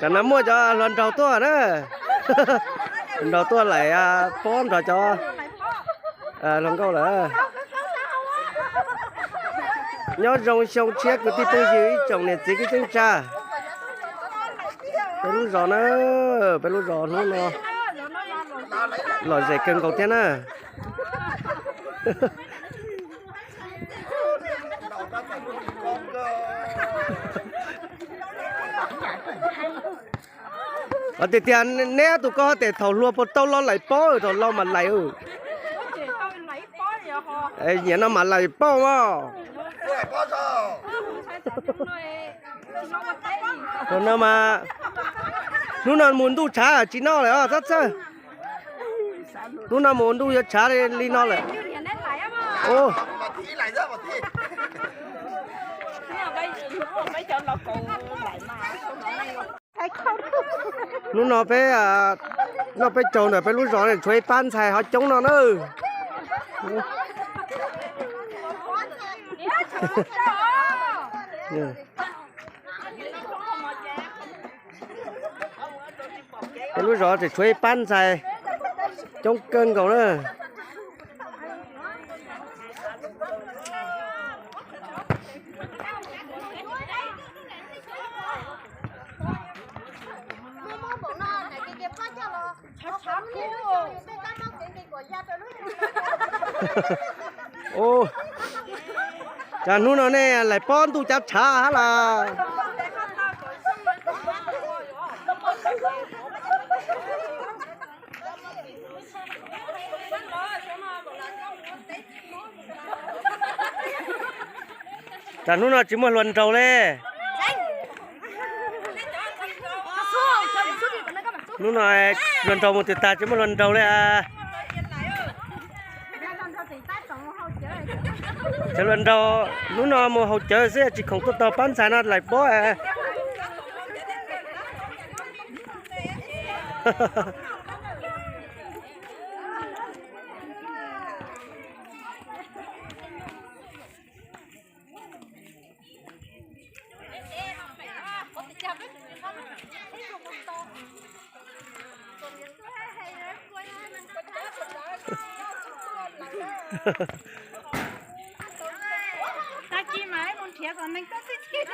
Cov no muaj cov hluas nraug tuaj na. Hluas nraug tuaj laim pob nrog cov hluas nkauj lawm. Nyob zoo xyoo tshiab kwv tij phooj ywg ib tsoom niam txiv kwv tij neej tsa. Peb lub zos na, peb lub zos hnub no lom zem kawg nkaus thiab na. Tiag tiag neb tus ko tes thaum hluas puas tau los laim pob, thaum laus mam laim. Nyiam no mam laim pob mas. Thaum no mas, hnub no mus ntuj tshav tsis noj lawm os, txhob txhawj. Hnub no mus ntuj yuav tshav li no lawm. Hnub no peb noj peb caug ntawm peb lub zos tshuav ib pab ntxhais ho coob no na. Peb lub zos tseem tshuav ib pab ntxhais coob kawg nkaus na. Ua cas hnub no nej laim pob ntuj cav tshav hab las? Cas hnub no tsis muaj hluas nraug li? Hnub no hluas nraug mus twg tag tsis muaj hluas nraug li. Cov hluas nraug hnub no mus haus cawv xwb tsis khoom tuaj tau pab ntxhais no laim pob. Tag kis mas mus nrhiav kom neeg tuaj txhij txhij.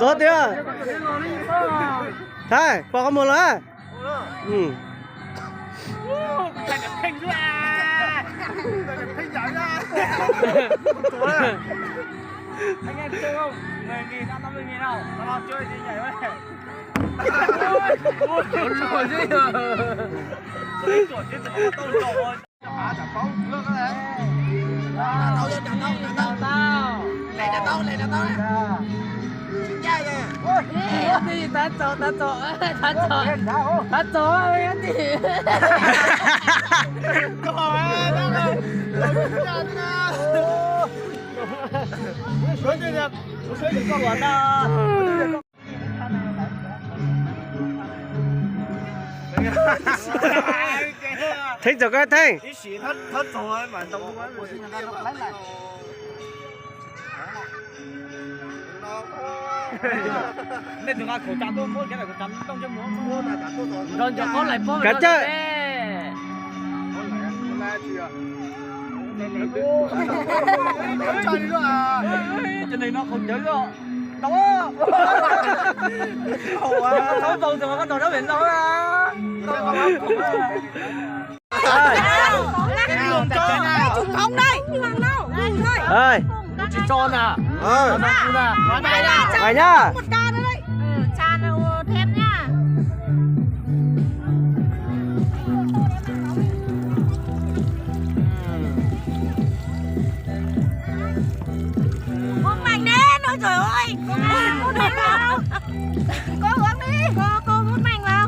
Txog tiag. Thaib, pom qhov muag los. Thaib txaus, thaib txaus, thaib txaus, thaib txaus. Theej txog koj Theej. Kav cawm. Hais na. Mút meej ne, ôi trời ơi. Cô, cô, cô mút meej mà.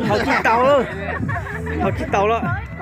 Haus tsis tau lawm, haus tsis tau lawm.